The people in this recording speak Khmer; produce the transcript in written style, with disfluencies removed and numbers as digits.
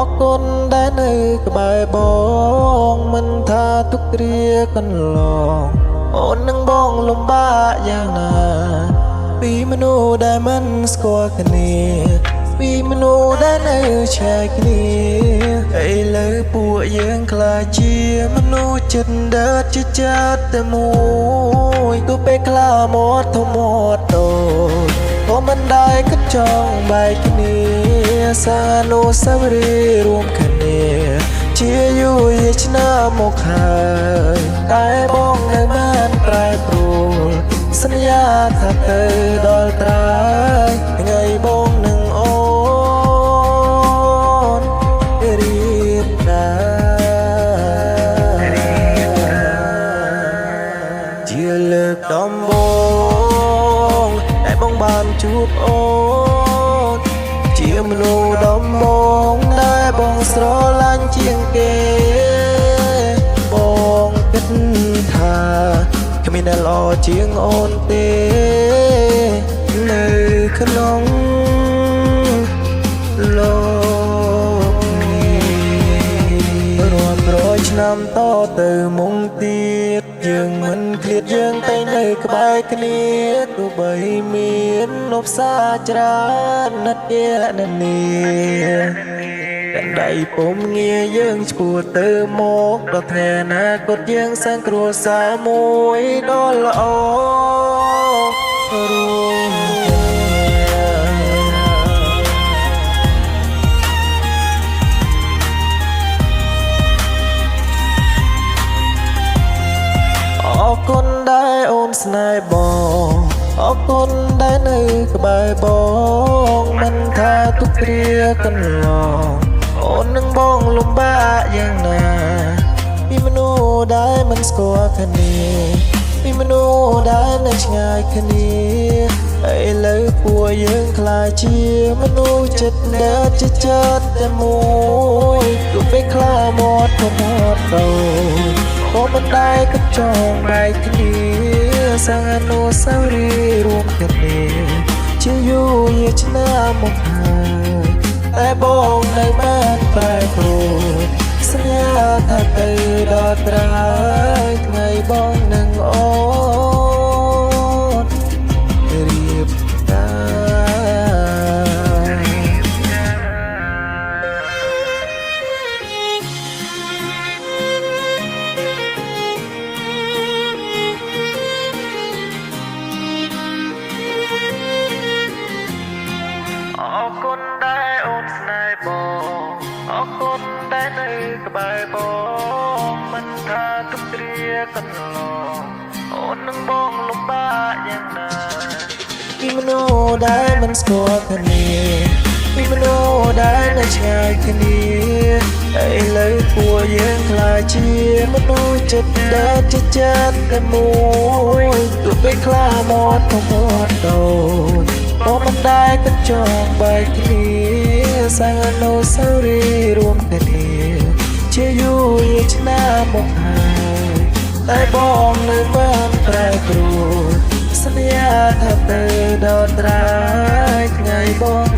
អរគុណដែលនៅក្បែរបងមិនថាទុក្ខគ្រាកន្លងអូននឹងបងលំបាកយ៉ាងណាពីមនុស្សដែលមិនស្គាល់គ្នាពីមនុស្សដែលនៅឆ្ងាយគ្នាឥឡូវពួកយើងក្លាយជាមនុស្សចិត្តដិតជាចិត្តតែមួយទោះពេលខ្លះមាត់ធំមាត់តូចក៏មិនដែលគិតចង់បែកគ្នាសានុស្សាវរីយ៍រួមគ្នាជាយូរយារឆ្នាំមកហើយតែបងនៅបានប្រែប្រួលសន្យាថាទៅដល់ត្រើយថ្ងៃបងនឹងអូនរៀបការជាលើកដំបូងដែលបងបានជួបអូនជាមនុស្សដំបូងដែលបងស្រឡាញ់ជាងគេបងគិតថាគ្មានអ្នកល្អជាងអូនទេនៅក្នុងលោកនេះរាប់រយឆ្នាំតទៅមុខទៀតយើងមិនឃ្លាតយើងតែនៅក្បែរគ្នាទោះបីមាននប់សាច្រើនណាស់ជានានាកាន់ដៃពុំងាយើងឆ្ពោះទៅមកដល់ថ្ងៃអនាគតយើងសាងគ្រួសារមួយដ៏ល្អរួមគ្នាអរគុណដែលអូនស្នេហ៍បងអរគុណដែលនៅក្បែរបងមិនថាទុក្ខគ្រាកន្លងអូននឹងបងលំបាកយ៉ាងណាពីមនុស្សដែលមិនស្គាល់គ្នាពីមនុស្សដែលនៅឆ្ងាយគ្នាឥឡូវពួកយើងក្លាយជាមនុស្សចិត្តដិតជាចិត្តតែមួយទោះពេលខ្លះមាត់ធំមាត់តូចក៏មិនដែលគិតចង់បែកគ្នាសាងអនុស្សាវរីយ៍រួមគ្នាជាយូរយារឆ្នាំមកហើយតែបងនៅបានប្រែប្រួលសន្យាថាទៅដល់ត្រើយថ្ងៃបងនឹងអូនរៀបការ អរគុណដែលអូនស្នេហ៍បងអរគុណដែលនៅក្បែរបងមិនថាទុក្ខគ្រាកន្លងអូននឹងបងលំបាកយ៉ាងណាពីមនុស្សដែលមិនស្គាល់គ្នាពីមនុស្សដែលនៅឆ្ងាយគ្នាឥឡូវពួកយើងក្លាយជាមនុស្សចិត្តដិតជាចិត្តតែមួយទោះពេលខ្លះមាត់ធំមាត់តូចក៏មិនដែលគិតចង់បែកគ្នាសាងអនុស្សាវរីយ៍រួមគ្នាជាយូរយារឆ្នាំមកហើយតែបងនៅបានប្រែប្រួលសន្យាថាទៅដល់ត្រើយថ្ងៃបង